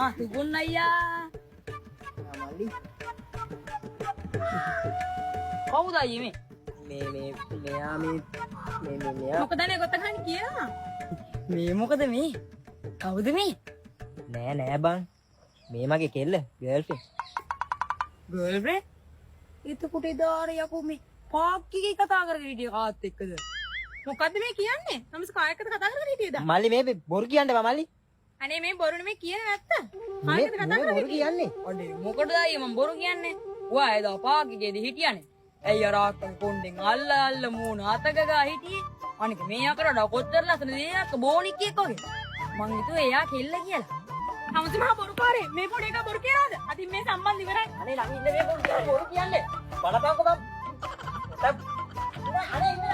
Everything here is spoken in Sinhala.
ආ සුගුන් අයියා. මල්ලි. කවුද අයියේ මේ? මේ මේ මෙයා මේ මේ මේ මෙයා. මොකද අනේ ගොත ගහන්නේ කියලා? මේ මොකද මේ? කවුද මේ? නෑ නෑ බං, මේ මගේ කෙල්ල, ගර්ල්ෆ්‍රෙන්ඩ්. ගර්ල්ෆ්‍රෙන්ඩ්? එතකොට එදා අර යකෝ මේ පාක් එකේ කතා කරගෙන හිටියේ කාත් එක්කද? මොකද්ද මේ කියන්නේ? නමස් කායකද කතා කරගෙන හිටියේද? මල්ලි, මේ බොරු කියන්න එපා මල්ලි. අනේ මේ බොරු නෙමෙයි කියන ඇත්ත. මේ කායකද කතා මේ කරගෙන බොරු හිටියේ? කියන්නේ. අනේ මොකටද අයියේ මං බොරු කියන්නේ? ඔයා එදා පාක් එකේදී හිටියානේ. ඇයි අර අක්කගේ කොණ්ඩෙන් අල්ල අල්ල මූණ අතක ගා හිටියේ? අනික මේ අකරට කොච්චර ලස්සනද ඒ අක්ක, බෝනික්කියෙක් වගේ. මං හිතුවේ එයා කෙල්ල කියලා. හමසි මහා බොරුකාරේ, මේ පොඩි එකා බොරු කියනවාද? අතින් මේ සම්බන්ධ ඉවරයි. අනේ ළඟ ඉන්න, මේ බොරු කියන්නේ, බොරු කියන්නේ. බලපංකෝ බං. අනේ ඉන්න.